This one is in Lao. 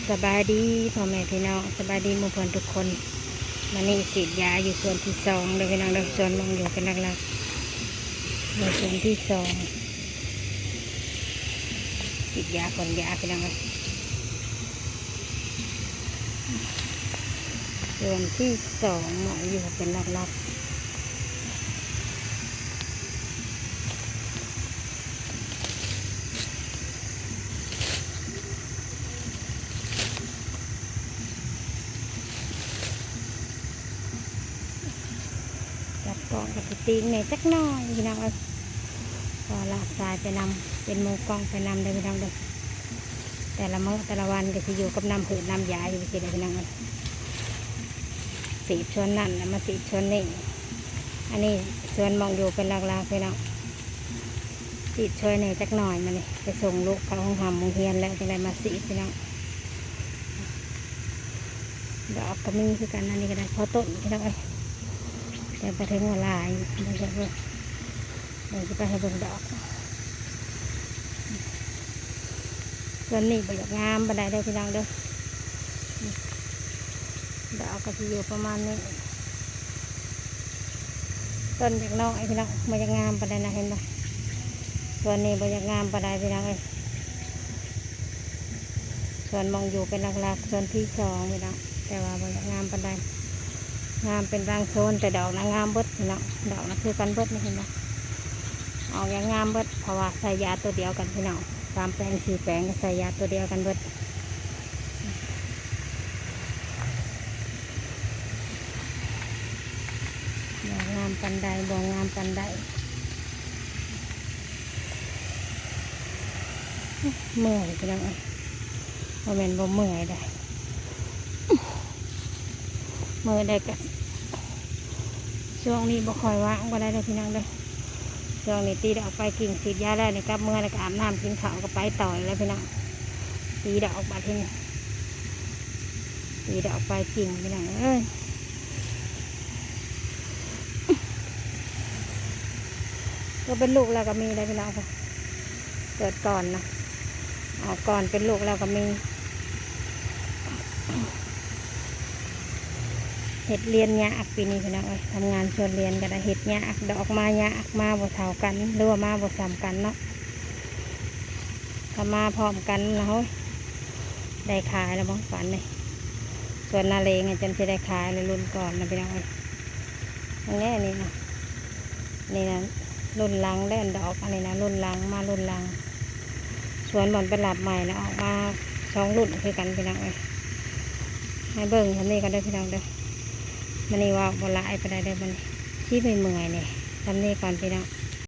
ສະບາຍດີພໍ່ແມ່ພີ່ນ້ອງ ສະບາຍດີໝູ່ເພື່ອນທຸກຄົນ. ມື້ນີ້ສີດຢາຢູ່ສວນທີສອງເດີພີ່ນ້ອງເດີ ສວນໝ່ອງຢູ່ເປັນຫຼັກໆ ຢູ່ສວນທີສອງ ສີດຢາ ຂົນຢາພີ່ນ້ອງເອີຍ ສວນທີສອງໝ່ອງຢູ່ເປັນຫຼັກໆ. ຈັບກ້ອງກໍຊິຕີງແດ່ຈັກໜ້ອຍພີ່ນ້ອງເອີຍ ເພາະວ່າລາກສາຍໄປນຳ ເປັນມືກ້ອງໄປນຳເດີພີ່ນ້ອງເດີ. ແຕ່ລະມື້ແຕ່ລະວັນກໍຊິຢູ່ກັບນ້ຳພືດນ້ຳຢາຢູ່ຊີ້ແຫຼະພີ່ນ້ອງເອີຍ ສີດສວນນັ້ນແລ້ວມາສີດສວນນີ້. ອັນນີ້ສວນໝ່ອງຢູ່ເປັນຫຼັກໆ ພີ່ນ້ອງ. ສີດຊ່ວຍແດ່ຈັກໜ້ອຍ ມື້ນີ້ໄປສົ່ງລູກເຂົ້າໂຮງຮ່ຳໂຮງຮຽນແລ້ວ ຈຶ່ງໄດ້ມາສີດພີ່ນ້ອງ. ດອກກໍມີຄືກັນ ອັນນີ້ກໍໄດ້ພໍຕົ້ນພີ່ນ້ອງເອີຍ ແຕ່ບໍ່ເຖິງວ່າຫຼາຍ. ເບິ່ງ ເບິ່ງ ເບິ່ງ ຊິໄປໃຫ້ເບິ່ງດອກ. ສ່ວນນີ້ບໍ່ຢາກງາມປານໃດເດີພີ່ນ້ອງເດີ ດອກກໍຊິຢູ່ປະມານນີ້. ຕົ້ນຈັກໜ້ອຍພີ່ນ້ອງ ບໍ່ຢາກງາມປານໃດນະ ເຫັນບໍ່? ສ່ວນນີ້ບໍ່ຢາກງາມປານໃດພີ່ນ້ອງເອີຍ. ສ່ວນໝ່ອງຢູ່ເປັນຫຼັກໆ ສ່ວນທີສອງພີ່ນ້ອງ ແຕ່ວ່າບໍ່ຢາກງາມປານໃດ ງາມເປັນບາງໂຊນ ແຕ່ດອກນະງາມເບິດພີ່ນ້ອງ. ດອກນະຄືກັນເບິດນີ້ ເຫັນບໍ່? ອອກຢ່າງງາມເບິດ ເພາະວ່າໃສ່ຢາຕົວດຽວກັນພີ່ນ້ອງ ສາມແປງ ສີ່ແປງ ກໍໃສ່ຢາຕົວດຽວກັນເບິດ. ບໍ່ງາມປານໃດ ບໍ່ງາມປານໃດ. ເມື່ອຍພີ່ນ້ອງເອີຍ ບໍ່ແມ່ນບໍ່ເມື່ອຍໃດ ມື້ໃດກໍ ຊ່ວງນີ້ບໍ່ຄ່ອຍວ່າງປານໃດເດີພີ່ນ້ອງເດີ. ຊ່ວງນີ້ຕີດອກໄປກິ່ງ ສີດຢາແລ້ວນີ້ ກັບເມືອແລ້ວກໍອາບນ້ຳກິນເຂົ້າ ກໍໄປຕໍ່ອີກແລ້ວພີ່ນ້ອງ. ຕີດອກບາດທີນີ້ ຕີດອກໄປກິ່ງພີ່ນ້ອງເອີຍ. ກໍເປັນລູກແລ້ວກໍມີໄດ໋ພີ່ນ້ອງ ເກີດກ່ອນນະ ອອກກ່ອນເປັນລູກແລ້ວກໍມີ. ເຮັດລຽນຍາກປີນີ້ພີ່ນ້ອງເອີຍ ທຳງານສວນລຽນກໍໄດ້ເຮັດຍາກ ດອກມາຍາກ ມາບໍ່ເທົ່າກັນ ຫຼືວ່າມາບໍ່ສ່ຳກັນເນາະ. ຖ້າມາພ້ອມກັນນະ ໂອ້ຍ ໄດ້ຂາຍແລ້ວບໍ່ປານນີ້. ສວນນາເລງຈົນຊິໄດ້ຂາຍແລ້ວ ລຸ້ນກ່ອນນະພີ່ນ້ອງເອີຍ. ອັນນີ້ ອັນນີ້ນະ ນີ້ນະລຸ້ນຫຼັງເດ້ ອັນດອກອັນນີ້ນະ ລຸ້ນຫຼັງ ມາລຸ້ນຫຼັງ. ສວນບ່ອນໄປລັບໃໝ່ນະ ອອກມາສອງລຸ້ນຄືກັນພີ່ນ້ອງເອີຍ. ໃຫ້ເບິ່ງສ່ຳນີ້ກ່ອນເດີພີ່ນ້ອງເດີ. ມື້ນີ້ເວົ້າບໍ່ຫຼາຍປານໃດເດີ ມື້ນີ້ຊິໄປເມື່ອຍແດ່. ສ່ຳນີ້ກ່ອນພີ່ນ້ອງ.